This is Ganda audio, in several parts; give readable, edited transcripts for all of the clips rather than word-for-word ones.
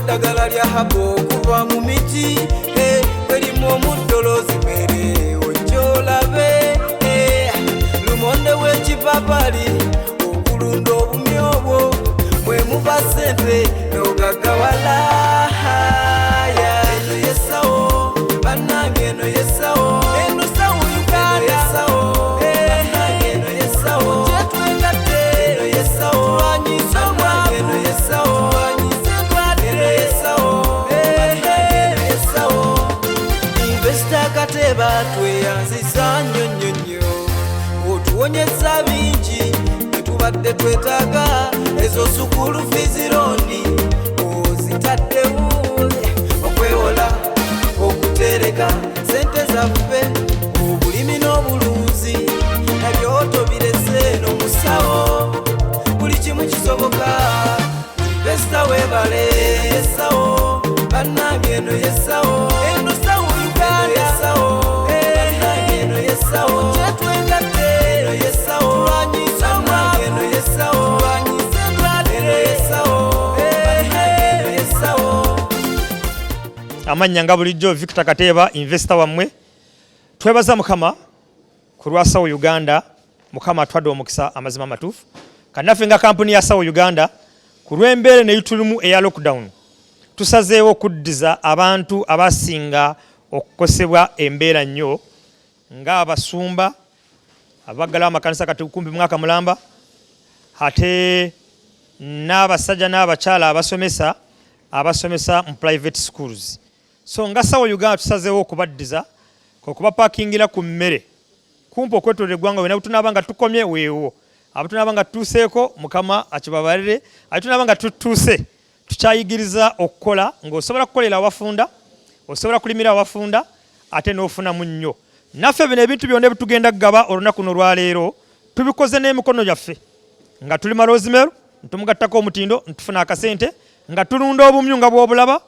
Eddagala lya herbal okuva mu miti, eh, erimu omuddo rosemary, ojjolabe, eh, lumonde w'ekipapali, okulunda obumyu obwo mwe muva ssente n'ogaggawala. Eno yesawo bannange, eno yesawo, eno sawo Uganda, yesawo bannange, eno yesawo, kyetwegatte, eno yesawo, tulwanyise obwavu, eno yesawo, tulwanyise endwadde, eno yesawo bannange, eno yesawo. Investor Kateeba, tweyanziza nnyo nnyo nnyo, otuwonyeza bingi byetubadde twetaaga. Ezo school fees loan ozitaddewo, okwewola, okutereka sente zaffe, obulimi n'obulunzi nabyo tobirese n'omusawo, buli kimu kisoboka. Investor webale, yesawo bannange, eno yesawo, eno sawo Uganda, yesawo bannange, eno yesawo, kyetwegatte, eno yesawo, tulwanyise obwavu, eno yesawo, tulwanyise endwadde, eno yesawo bannange, eno yesawo. Amannya nga bulijjo Victor Kateeba, investor wammwe. Twebaza Mukama ku lwa Sawo Uganda. Mukama atwadde omukisa, amazima amatuufu. Kannaffe nga kampuni ya Sawo Uganda, ku lw'embeera neitulimu eya lockdown, tusazeewo okuddiza abantu abasinga okukosebwa embeera nnyo, ng'abasumba abaggalawo amakanisa kati kumpi mwaka mulamba, ate n'abasajja n'abakyala abasomesa mu private schools. So nga Sawo Uganda tusazeewo okubaddiza okubapakingira ku mmere kumpi okwetolera eggwanga wena. Tunaaba nga tukomye weewo, abo tunaaba nga tutuuseeko, Mukama akibabalire. Ate tunaaba nga tutuuse, tukyayigiriza okukola ng'osobola kukolera awafunda, osobola kulimira awafunda, ate n'ofunamu nnyo. Naffe bino ebintu byonna ebitugenda kugaba olunaku no lwaleero tubikoze n'emikono gyaffe, nga tulima rosemary, ntumugattako omutindo, ntufuna akasente, nga tulunda obumyu nga bw'obulaba,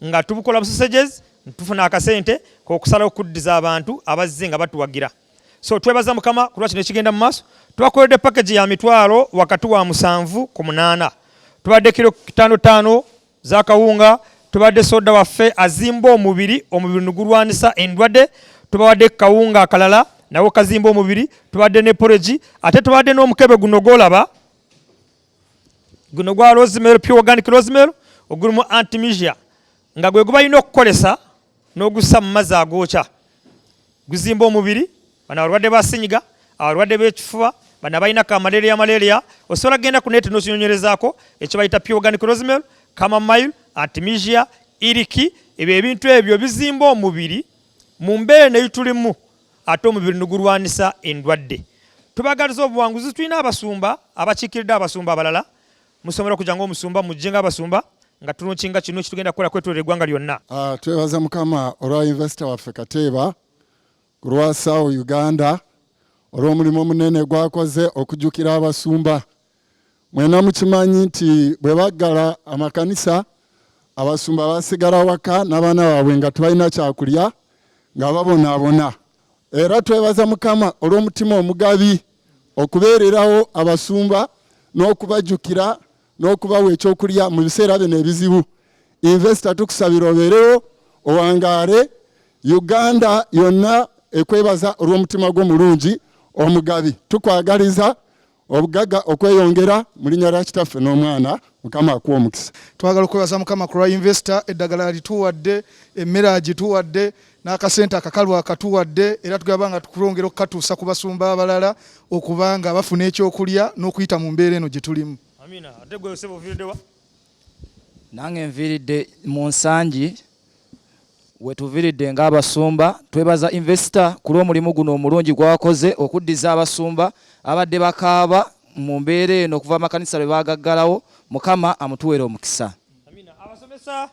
nga tubukola busausages, ntufuna akasente k'okusalawo okuddiza abantu abazze nga batuwagira. So twebaza Mukama ku lwa kino ekigenda mu maaso. Tubakoledde package ya mitwalo wakati wa 7 ku 8. Tubadde kiro 55 z'akawunga, tubadde soda waffe azimba omubiri, omubiri nigulwanisa endwadde, tubawadde kawunga akalala nawo kazimba omubiri, tubadde ne porridge, ate tubadde n'omukebe guno gwolaba guno gwa rosemary, pure organic rosemary, ogulimu artemisia, nga gwe gubalina okukolesa n'ogussa mu mazzi agookya, guzimba omubiri. Bano abalwadde ba sinyiga, abalwadde b'ekifuba, bano abalina ka malaria, malaria, osobola kugenda ku net n'okinyonyerezaako ekyo bayita pure organic rosemary, chamomile, artemisia, iriki. Ebyo ebintu ebyo bizimba omubiri mu mbeera neyitulimu, ate omubiri nigulwanisa endwadde. Tubagaliza obuwanguzi. Tulina abasumba abakiikiridde abasumba abalala. Musobola okujja ngaomusumba, mujje ng'abasumba nga tulaunchinga kino kitugenda kukola kwetolera eggwanga lyonna. Ah, twebaza Mukama olwa investor waffe Kateeba ku lwa Sawo Uganda, olw'omulimu omunene gwakoze okujjukira abasumba. Mwena mukimanyi nti bwe baggala amakanisa, abasumba basigala waka n'abaana baabwe nga tebalina kyakulya, nga babonaabona. Era twebaza Mukama olw'omutima omugabi okubeererawo abasumba n'okubajjukira n'okubawa ekyokulya mu biseera bino ebizibu. Investor, tukusabira obeerewo, owangaale. Uganda yonna ekwebaza olw'omutima gw'omulungi omugabi. Tukwagaliza obugagga okweyongera mu linnya lya Kitaffe n'Omwana. Mukama akuwa omukisa. Twagala okwebaza Mukama ku lwa investor. Eddagala alituwadde, emmere agituwadde, n'akasente akakalu akatuwadde, era tugaba nga tukulongera okukatuusa ku basumba abalala okuba nga bafuna ekyokulya n'okuyita mu mbeera eno gye tulimu. Amina. Ate gwe oseba, oviiriddewa? Nange nviiridde mu Nsangi wetuviiridde ng'abasumba. Twebaza investor ku lw'omulimu guno omulungi gwakoze okuddiza abasumba abadde bakaaba mu mbeera eno okuva amakanisa lwe baagaggalawo. Mukama amutuweere omukisa. Amina. Abasomesa,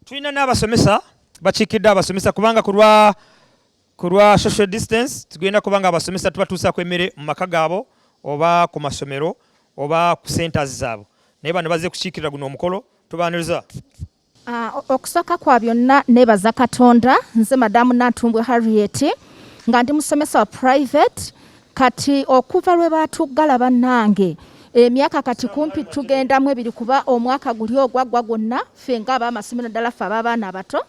tulina n'abasomesa bakiikiridde abasomesa, kubanga ku lwa social distance tugenda kubanga abasomesa tubatuusaako emmere mu maka gaabo oba ku masomero oba ku centers zaabwe, naye bano bazze kukiikirira guno omukolo. Tubaaniriza. Ah, okusooka kwa byonna neebaza Katonda. Nze Madamu Nantumbwe Harriet, nga ndi musomesa wa private. Kati okuva lwe baatuggala, bannange, Emyaka kati kumpi tugendamu ebiri, kuba omwaka guli ogwaggwa gwonna ffe ng'ab'amasomero, ddala ffe ab'abaana abato,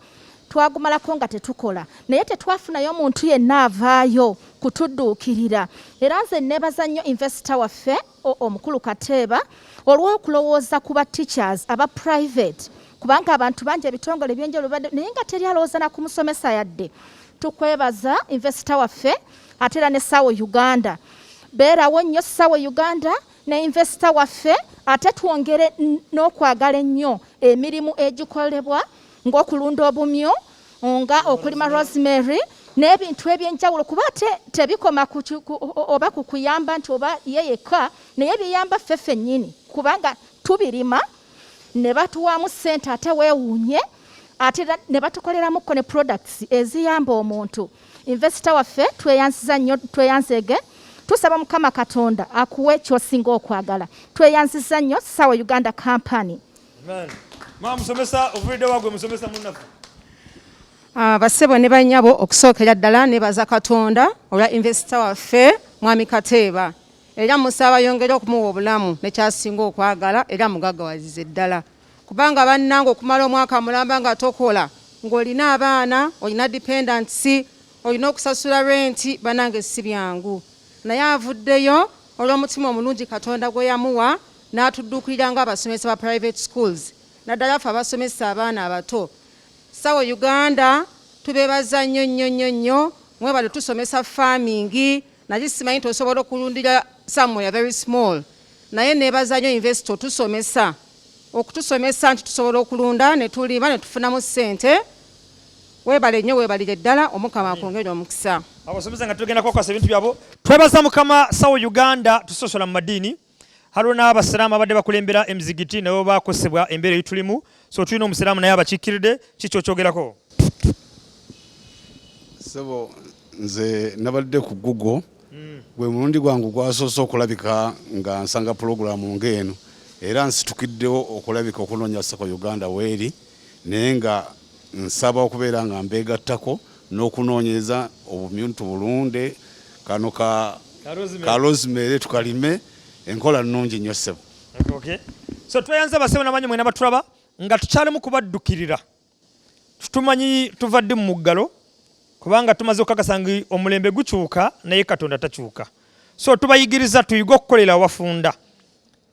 twagumalako nga tetukola, naye tetwafunayo muntu yenna avaayo kutudduukirira. Era nze neebaza nnyo investor waffe omukulu Kateeba olw'okulowooza ku ba teachers aba private, kubanga abantu bangi, ebitongole ebyenjawulo bibadde, naye nga teri alowooza na ku musomesa yadde. Tukwebaza, investor waffe, ate era ne Sawo Uganda. Beerawo nnyo, Sawo Uganda ne investor waffe. Ate twongere n'okwagala ennyo emirimu egikolebwa ng'okulunda obumyu, nga okulima rosemary n'ebintu ebyenjawulo, kuba ate tebikoma oba ku kuyamba nti oba ye yekka, naye biyamba ffe ffennyini, kubanga tubirima ne batuwaamu ssente, ate weewuunye, ate era ne batukoleramuko ne products eziyamba omuntu. Investor waffe, tweyanziza nnyo, tweyanzeege. Tusaba Mukama Katonda akuwe kyosinga okwagala. Tweyanziza nnyo, Sawa Uganda Company. Amen. Mama musomesa, ovulidde wagwe musomesa munnaffe. Bassebo ne bannyabo, okusookera ddala nebaza Katonda olwa investor waffe Mwami Kateeba, era musaba yongere okumuwa obulamu nekyasinga okwagala era mugaggawazize ddala, kubanga bannange okumala omwaka mulamba nga tokola, ng'olina abaana, olina dependants, olina okusasula renti, bannange si byangu. Naye avuddeyo olw'omutima omulungi Katonda gwe yamuwa n'atudduukirira ng'abasomesa ba private schools, naddala ffe abasomesa abaana abato. Sawo Uganda, tubeebaza nnyo nnyo nnyo nnyo. Mwebale tusomesa farming. Nali simanyi nti osobola okulundira somewhere very small, naye neebaza nnyo investor otusomesa, okutusomesa nti tusobola okulunda ne tulima ne tufunamu ssente. Weebale nnyo, weebalire ddala, Omukama akwongere omukisa. Abasomesa nga tugenda kubakwasa ebintu byabo. Twebaza Mukama. Sawo Uganda tusosola mu madiini. Haliwo n'abasiraamu abadde bakulembera emizigiti, nabo bakosebwa embeera eyitulimu. So tulina omusiraamu naye abakiikiridde. Kiki okyogerako? Sebo, nze nabadde ku Google. Gwe mulundi gwange ogwasoose okulabika nga nsanga pulogulaamu ng'eno, era nsitukiddewo okulabika okunoonya Sako Uganda weeri, naye nga nsaba okubeera nga mbeegattako n'okunoonyereza obumyu tubulunde, kano ka ka rosemary tukalime. Enkola nnungi nnyo, ssebo. Okay. So tweyanze, basebo namanyi mwena batulaba nga tukyalimu kubaddukirira. Tutumanyi tuva ddi mu muggalo, kubanga tumaze okukakasa ngi omulembe gukyuka naye Katonda takyuka. So tubayigiriza tuyige okukolera awafunda,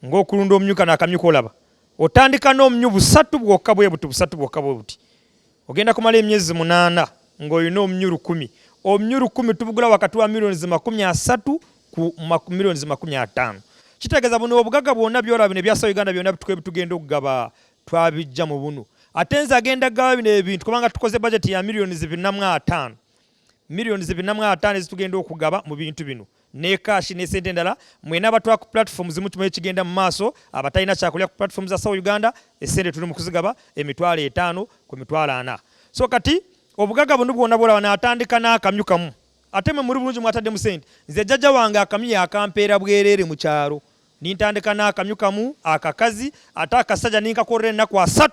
ng'okulunda omumyu. Kano akamyu kolaba, otandika n'omumyu busatu bwokka bwe buti, busatu bwokka bwe buti. Ogenda kumala emyezi 8 ng'olina omumyu 1000. Omumyu 1000 tubugula wakati wa miliyoni 30 ku miliyoni 50. Kitegeeza buno obugagga bwonna byolaba bino ebyasa Uganda byonna tugenda okugaba twabijja mu bunu. Ate nze agenda kugaba bino ebintu kubanga tukoze budget ya miliyoni 450, miliyoni 450 ezitugenda okugaba mu bintu bino ne cash ne sente endala. Mwena abatwa ku platform zimu tumanyi kigenda mu maaso. Abatalina kyakulya ku platform za Sawo Uganda, esente tuli mu kuzigaba 50,000 ku 40,000. So kati obugagga buno bwonna bwolaba, n'atandika n'akamyu kamu. Ate mwe muli bulungi, mwataddemu sente. Nze jjajja wange akamyu yakampeera bwereere mu kyalo. Nintandika n'akamyu kamu akakazi, ate akasajja ninkakolera ennaku 30,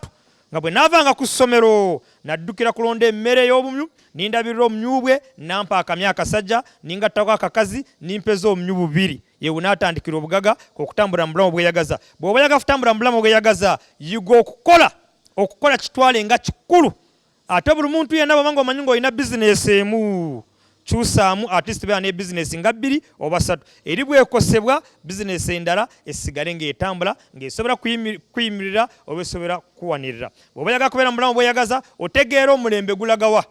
nga bwe naavanga ku ssomero naddukira kulonda emmere y'obumyu, nindabirira omumyu bwe nampa akamyu akasajja, ningattako akakazi, nimpeza obumyu bubiri. Yewe naatandikira obugaga okutambula mu bulamu bweyagaza. Bw'oba oyagala kutambula mu bulamu bweyagaza, yiga okukola. Okukola kitwale nga kikulu. Ate buli muntu yenna bw'oba ng'omanyi ng'olina bizinesi emu, kyusaamu, at least beera ne bizinesi nga bbiri oba ssatu, eri bwekosebwa bizinesi endala esigale ng'etambula, ng'esobola kuyimirira oba esobola kuwanirira. Bw'oba oyagala kubeera mu bulamu bweyagaza, otegeera omulembe gulagawa.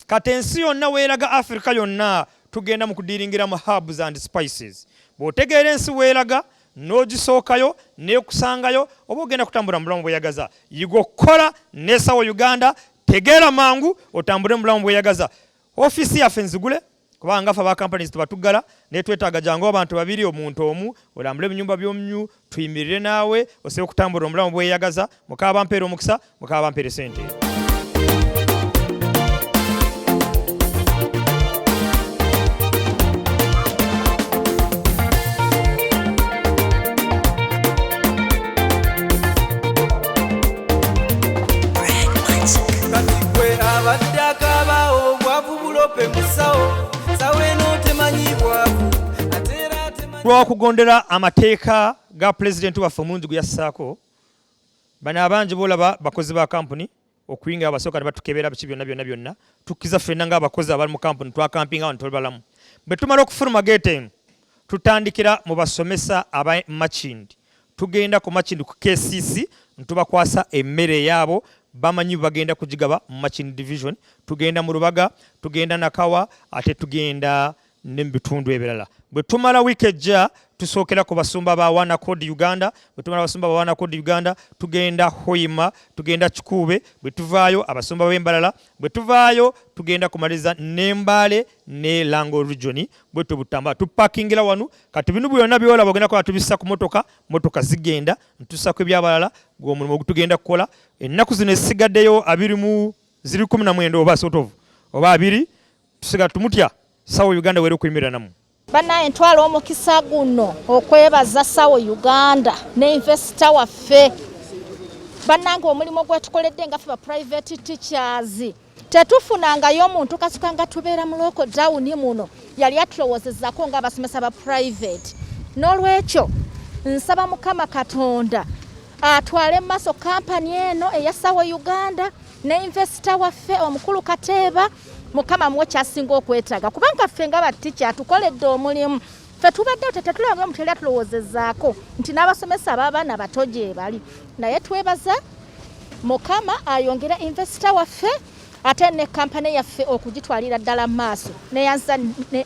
Kati ensi yonna weeraga, Africa yonna tugenda mu kudiringira mu herbs and spices. Bw'otegeera ensi weeraga n'ogisookayo n'ekusangayo, oba ogenda kutambula mu bulamu bweyagaza. Yiga okukola nesawo Uganda, tegeera mangu otambule mu bulamu bweyagaza. Ofiisi yaffe nzigule, kubanga ffe aba companies tebatuggala, naye twetaaga jangu abantu babiri, omuntu omu, olambule ebinyumba by'omumyu, tuyimirire naawe osobola okutambula omulamu bweyagaza. Mukaba bampeera omukisa, mukaba bampeera esente. Kati gwe abadde akaaba obwavu, bulope musawo, sawo eno temanyi bwavu, ate era temanyi. Lwakugondera amateeka ga pulezidenti waffe omulungi gwe yassaako, bano abangi boolaba bakozi ba kampuni okuyingira abasooka ne batukebera biki byonna byonna byonna. Tukkiza ffenna ng'abakozi abali mu kampuni twakampinga wano toli balamu. Bwe tumala okufuluma geeti eno tutandikira mu basomesa aba Makindye, tugenda ku Makindye ku KCC ntubakwasa emmere yaabo, bamanyi bagenda kugigaba mu Makindye division. Tugenda mu Rubaga, tugenda Nakawa, ate tugenda ne mu bitundu ebirala. Bwe tumala wiiki ejja tusookera ku basumba ba One Accord Uganda. Bwe tumala abasumba ba One Accord Uganda tugenda Hoima, tugenda Kikuube. Bwe tuvaayo abasumba b'Embalala, bwe tuvaayo tugenda kumaliriza ne Mbale ne Lango region. Bwe tubutamba tupakingira wano. Kati bino byonna byolaba ogenda kuba tubissa ku motoka, motoka zigenda ntusako ebyabalala. Gwe omulimu ogutugenda kukola ennaku zino ezisigaddeyo abiri mu ziri 19 oba sort of oba 20, tusiga tumutya Sawo Uganda wera okuyimirira namu. Banaye ntwala omukisa guno okwebaza Sawo Uganda ne investor waffe. Bannange omulimu gwetukoledde nga ffe ba private teachers tetufunangayo omuntu kasuka nga tubeera mu lockdown muno yali atulowoozezzaako ng'abasomesa ba private. N'olwekyo nsaba Mukama Katonda atwale mu maaso kampani eno eya Sawo Uganda ne investor waffe omukulu Kateeba. Mukama muwe kyasinga okwetaaga, kubanga ffe nga batica atukoledde omulimu. Ffe tubaddewo tetulaba omuntu yali atulowoozezaako nti n'abasomesa ab'abaana bato gye bali, naye twebaza Mukama ayongere investor waffe ate ne kampani yaffe okugitwalira ddala mu maaso.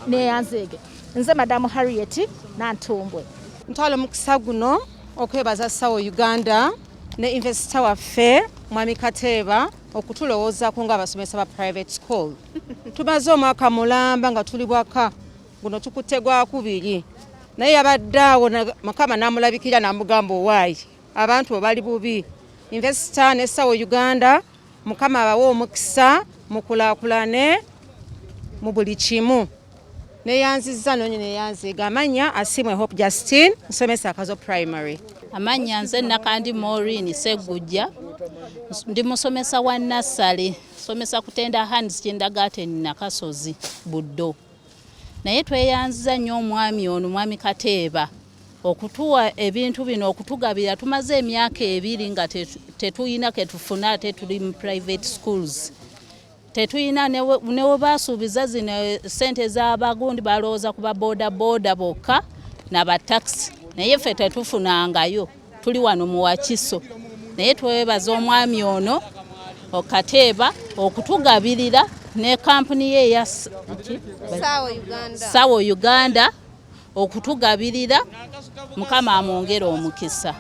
Neyanzeege nze Madamu Harriet Nantumbwe. Ntwala omukisa guno okwebaza Sawo Uganda ne investor waffe Mwami Kateeba okutulowoozaako ng'abasomesa ba private school. Tumaze omwaka mulamba nga tuli bwaka, guno tukutte gwakubiri, naye yabadde awo Mukama n'amulabikira n'amugamba owaayi abantu bo bali bubi. Investor ne Sawo Uganda, Mukama abawe omukisa mukulaakulane mu buli kimu. Neyanzizza nonye neyanziga. Amannya Asiimwe Hope Justine, nsomesa Kazo Primary. Amannya nze Nakandi Maureen Seggujja, ndi musomesa wa nassale, nsomesa kutenda Hands Kindergarten Nakasozi Buddo. Naye tweyanziza nnyo omwami ono, Mwami Kateeba, okutuwa ebintu bino, okutugabira. Tumaze emyaka 2 nga tetulina ketufuna, ate tuli mu private schools tetulina. Ne we basuubiza zino sente z'abagundi balowooza ku baboda boda bokka nabataxi, naye ffe tetufunangayo. Tuli wano mu Wakiso, naye twebaza omwami ono Kateeba okutugabirira ne kampuni ye eya Sawo Uganda okutugabirira. Mukama amwongere omukisa.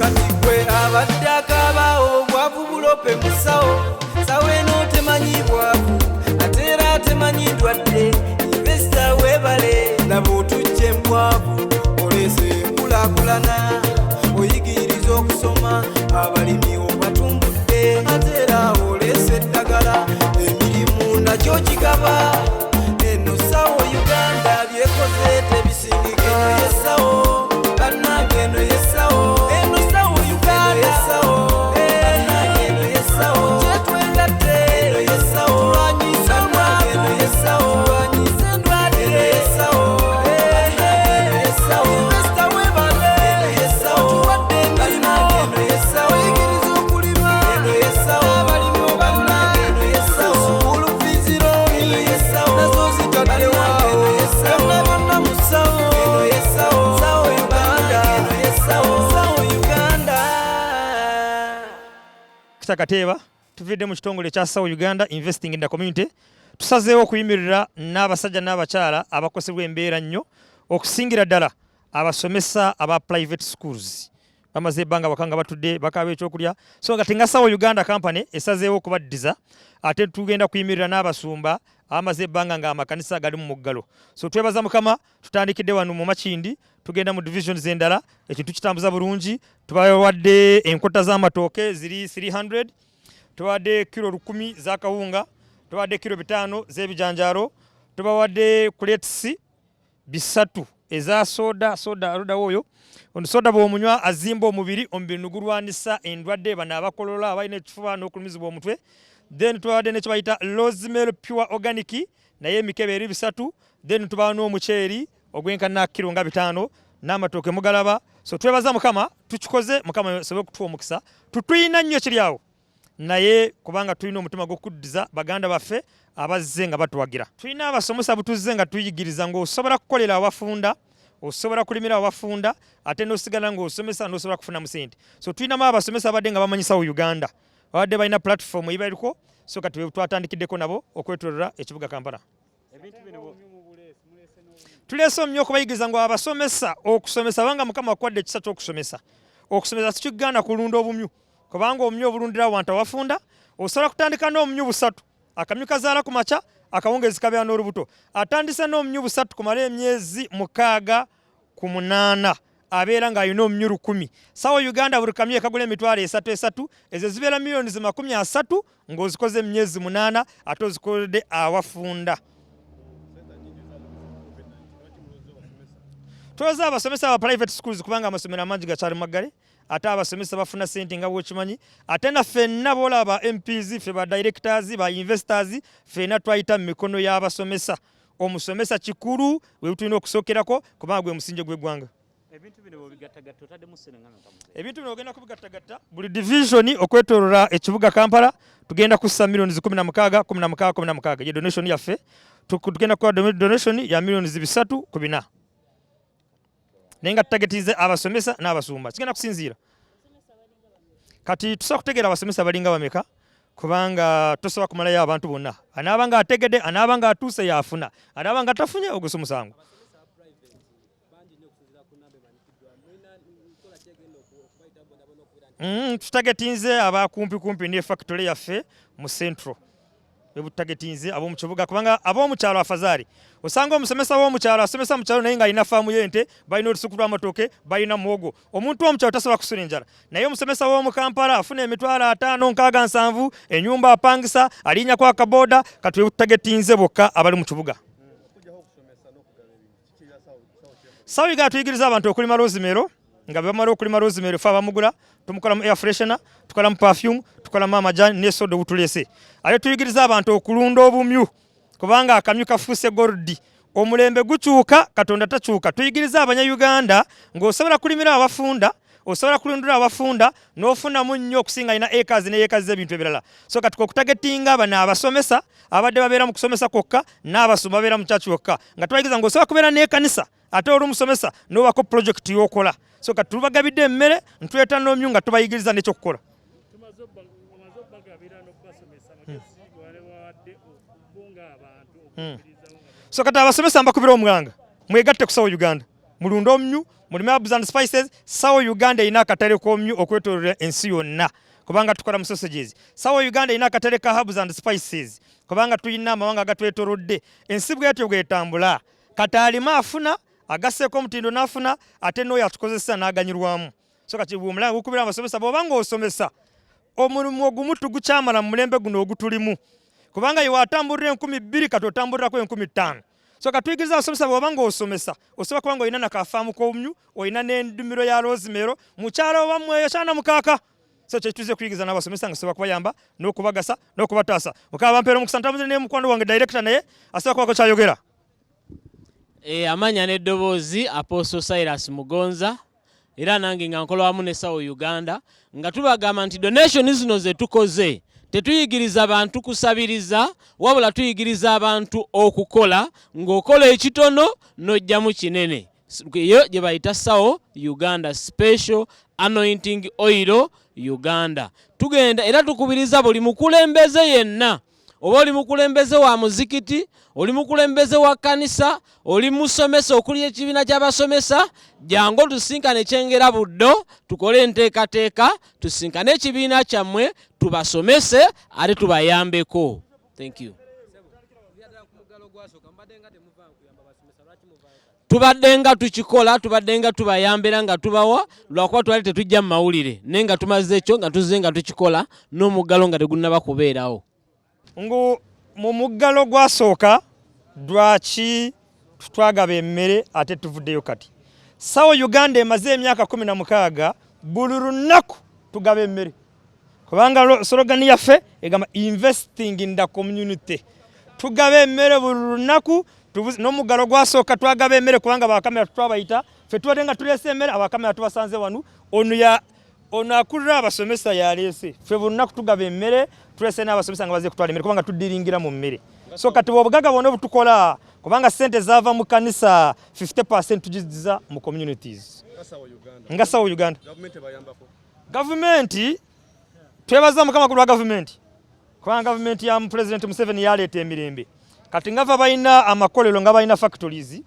Kati gwe abadde akaaba obwavu bulope musawo, sawo eno temanyi bwavu ate era temanyi ndwadde. Investor weebale, laba otujja embwavu, oleese enkulaakulana, oyigiriza okusoma abalimi obatumbudde, ate era oleese eddagala, emirimu nakyo kigaba. Eno Sawo Uganda byekoze tebisingika. Eno yesawo bannange, eno yesawo, eno Sawo Uganda yesawo bannange, eno yesawo kyetwegatte, eno yesawo tulwanyise obwavu, eno yesawo tulwanyise endwadde, eno yesawo bannange, eno yesawo investor webale, eno yesawo tuwadde emirimu, eno yesawo oyigiriza okulima, eno yesawo abalimi obawula, eno yesawo school fees loan, eno yesawo nazo zitaddewo, eno yesawo byonna byonna musawo, eno yesawo Sawo Uganda, eno yesawo Sawo Uganda. Kita Kateeba, tuvidde mu kitongole ekya Sawo Uganda Investing in the Community. Tusazeewo okuyimirira n'abasajja n'abakyala abakosebwa embeera nnyo, okusingira ddala abasomesa aba private schools. Bamaze ebbanga waka nga batudde bakaaba ekyokulya, so nga tenga Sawo Uganda company esazeewo okubaddiza. Ate tugenda kuyimirira n'abasumba abamaze ebbanga nga amakanisa gali mu muggalo. So twebaza Mukama, tutandikidde wano mu Makindye, tugenda mu divisions endala, ekintu kitambuza bulungi. Tubawadde enkota z'amatooke ziri 300, tubawadde kilo 1000 z'akawunga, tubawadde kilo 5 z'ebijanjaalo, tubawadde crates 3 eza soda. Soda aludawo oyo ono soda bw'omunywa azimba omubiri, omubiri nugulwanisa endwadde, bano abakolola, abalina ekifuba n'okulumizibwa omutwe. Then tubawadde nekye bayita rosemary pure organic, naye emikebe eri 3. Then tubawa n'omuceeri ogwenkana kiro nga 5 n'amatooke mugalaba. So twebaza Mukama, tukikoze Mukama asobole okutuwa omukisa. Tutuyina nnyo kiri awo, naye kubanga tulina omutima gw'okuddiza baganda baffe abazze nga batuwagira. Tulina abasomesa butuzze nga tuyigiriza ng'osobola kukolera awafunda, osobola kulimira awafunda, ate n'osigala ng'osomesa n'osobola kufunamu ssente. So tulinamu abasomesa abadde nga bamanyisawo Uganda, babadde balina platform ebaliko, so kati twatandikiddeko nabo okwetoolola ekibuga Kampala. Tuleese omumyu okubayigiriza ngu abasomesa okusomesa, banga Mukama akuwadde ekisa ky'okusomesa. Okusomesa sikigaana kulunda obumyu, kubanga obumyu obulundira awantu awafunda. Osobola kutandika n'obumyu 3, akamyu kazaala ku makya, akawungeezi kabeera n'olubuto. Atandise n'obumyu 3 kumala emyezi 6 ku 8, abeera ng'alina omumyu 1000. Sawo Uganda buli kamyu ekagula emitwalo 3 3, ezo zibeera miliyoni 30 ng'ozikoze emyezi 8, ate ozikoledde awafunda. Twebaza abasomesa aba private schools kubanga amasomero amangi gakyali maggale, ate abasomesa bafuna ssente nga bw'okimanyi. Ate na ffenna b'olaba ba MPs, ffe ba directors, ba investors, ffenna twayita mu mikono y'abasomesa. Omusomesa kikulu, we tulina okusookerako kubanga gwe musingi gw'eggwanga. Ebintu bino bw'obigattagatta otaddemu ssente nga mmeka muzeeyi? Ebintu bino ogenda kubigattagatta buli division okwetoolola ekibuga Kampala, tugenda kussa miliyoni 16, 16, 16 ye donation yaffe. Tugenda kukola donation ya miliyoni 300 ku 4, naye nga tutagetize abasomesa n'abasumba. Kigenda kusinziira kati tusobola kutegeera abasomesa balinga bameka, kubanga tosobola kumalayo abantu bonna. Anaaba nga ategedde, anaaba nga atuuse yafuna, anaaba nga tafunye ogwo si musango. Tutagetinze abakumpi kumpi ne factory yaffe mu Central, bebutagetinze ab'omu kibuga, kubanga ab'omu kyalo afazaali osanga omusomesa w'omukyalo asomesa mu kyalo naye ng'alina faamu y'ente, balina olusuku lw'amatooke, balina muwogo. Omuntu w'omukyalo tasobola kusula enjala, naye omusomesa w'omu Kampala afuna emitwalo 50, 60, 70, ennyumba apangisa, alinnyako akaboda. Kati bebutagetinze bokka abali mu kibuga. Sawo Uganda tuyigiriza abantu okulima rosemary, nga bwe bamala okulima rosemary fe abamugula tumukolamu air freshener, tukolamu perfume, tukolamu amajani ne soda obutulese. Ate tuyigiriza abantu okulunda obumyu, kubanga akamyu kafuuse gold. Omulembe gukyuka, Katonda takyuka. Tuyigiriza Abanyayuganda ng'osobola kulimira abafunda, osobola kulundula abafunda n'ofunamu nnyo okusinga alina acres ne acres z'ebintu ebirala. So kati okutagetinga bano abasomesa abadde babeera mu kusomesa kwokka n'abasumba babeera mu church kwokka, nga tubayigiriza ng'osobola kubeera n'ekanisa ate oli omusomesa n'obako project y'okola. So kati tubagabidde emmere, ntweta n'omyu nga tubayigiriza n'ekyokukola. So kati abasomesa mbakubira omwanga, mwegatte ku Sawo Uganda, mulunde omumyu, mulime herbs and spices. Sawo Uganda erina akatale k'omumyu okwetooloola ensi yonna, kubanga tukola mu sausages. Sawo Uganda erina akatale ka herbs and spices, kubanga tulina amawanga agatwetoolodde. Ensi bwetyo bwetambula. Kati alima afuna, agasseeko omutindo n'afuna, ate n'oyo atukozesa n'aganyulwamu. So kati omulanga gukubira abasomesa, bw'oba ng'osomesa omulimu ogumu tugukyamala mu mulembe guno ogutulimu, kubanga ye watambulira 2000 kati otambulirako 5000. So katuyigiriza abasomesa, bw'oba ng'osomesa osobola kuba ng'olina nakafaamu k'obumyu, olina n'endimiro ya rosemary, mukyalo wammwe eyo kyana mukaaka. So kyetuze kuyigiriza n'abasomesa nga sobola kubayamba n'okubagasa n'okubataasa. Mukama bampeera omukisa, ntambulire ne mukwano wange director, naye asobola kubako kyayogera. Amanya n'eddoboozi Apostle Cyrus Mugonza, era nange nga nkola wamu ne Sawo Uganda, nga tubagamba nti donation zino ze tukoze tetuyigiriza bantu kusabiriza, wabula tuyigiriza abantu okukola, ng'okola ekitono n'ojjamu kinene. Eyo gye bayita Sawo Uganda, Special Anointing Oil Uganda. Tugenda era tukubiriza buli mukulembeze yenna, oba oli mukulembeze wa muzikiti, oli mukulembeze wa kkanisa, oli musomesa okuli ekibiina ky'abasomesa, jangu otusinkane Kyengera Buddo, tukole enteekateeka, tusinkane ekibiina kyammwe, tubasomese ate tubayambeko. Thank you. Tubadde nga tukikola, tubadde nga tubayambira nga tubawa, lwakuba twali tetujja mu mawulire, naye nga tumaze ekyo nga tuzze nga tukikola n'omuggalo nga tegunnaba kubeerawo. Ngu mu muggalo gwasooka lwaki twagaba emmere ate tuvuddeyo kati? Sawo Uganda emaze emyaka 16, buli lunaku tugaba emmere, kubanga slogan yaffe egamba investing in the community. Tugaba emmere buli lunaku. N'omuggalo gwasooka twagaba emmere kubanga bakamera twabayita, ffe tubadde nga tuleese emmere, abakamera tubasanze wano. Ono ya ono akulira abasomesa yaleese, ffe buli lunaku tugaba emmere, tuleese n'abasomesa nga bazze kutwala emmere kubanga tuddiringira mu mmere. So kati obugaga bwonna obutukola kubanga ssente zaava mu kanisa 50% tugizza mu communities nga Sawo Uganda. Gavumenti twebaza Mukama ku lwa gavumenti kubanga gavumenti ya President Museveni yaleeta emirembe. Kati nga va balina amakolero nga balina factories,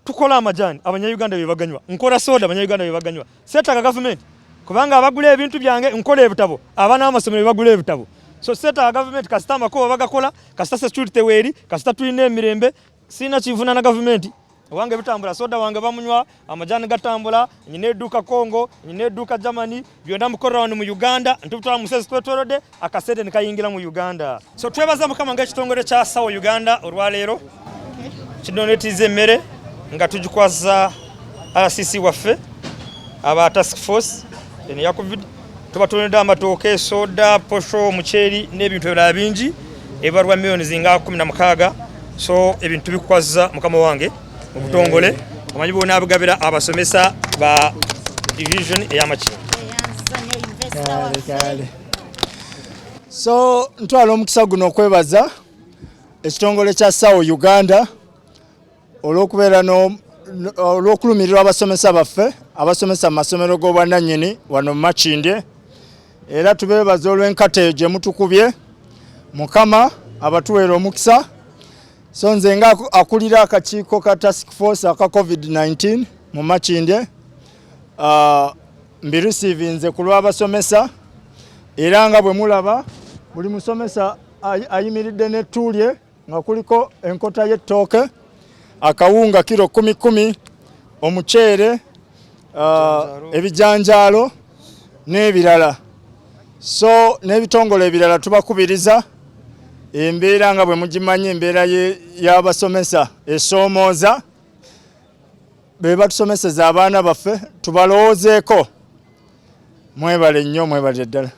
tukola amajaani abanyayuganda be baganywa, nkola soda abanyayuganda be baganywa. Seetaaga gavumenti kubanga abagula ebintu byange, nkola ebitabo, abaana b'amasomero be bagula ebitabo. So seetaaga gavumenti kasita amakubo bagakola, kasita security weeri, kasita tulina emirembe, sirina kinvuna na gavumenti. Owange bitambula, soda wange bamunywa, amajaani gatambula, nyina edduuka Congo, nyina edduuka Germany, byonna mukolera wano mu Uganda, ntubitwala mu nsi ezitwetoolodde, akasente ne kayingira mu Uganda. So twebaza Mukama ng'ekitongole kya Sawo Uganda olwaleero kidonetiza emmere nga tugikwasa RCC waffe aba task force eno ya COVID. Tubatonedde amatooke, soda, posho, omuceeri n'ebintu ebirala bingi ebibalwa miliyoni zinga 16. So ebintu tubikwaza mukama wange mu butongole, omanyi bw'onaabigabira abasomesa ba division ey'Amakindye. Kale. So ntwala omukisa guno okwebaza ekitongole kya Sawo Uganda olw'okubeera olw'okulumirirwa abasomesa baffe abasomesa mu masomero g'obwannannyini wano mu Makindye, era tubeebaza olw'enkata eyo gye mutukubye. Mukama abatuweera omukisa. So nze nga akulira akakiiko ka task force aka COVID-19 mu Makindye, mbirisiivinze ku lw'abasomesa, era nga bwe mulaba buli musomesa ayimiridde n'ettuulye nga kuliko enkota y'ettooke, akawunga kiro 10 10, omuceere, ebijanjaalo n'ebirala. So n'ebitongole ebirala tubakubiriza, embeera nga bwe mugimanyi, embeera y'abasomesa esoomooza, be batusomeseza abaana baffe, tubalowoozeeko. Mwebale nnyo, mwebale ddala.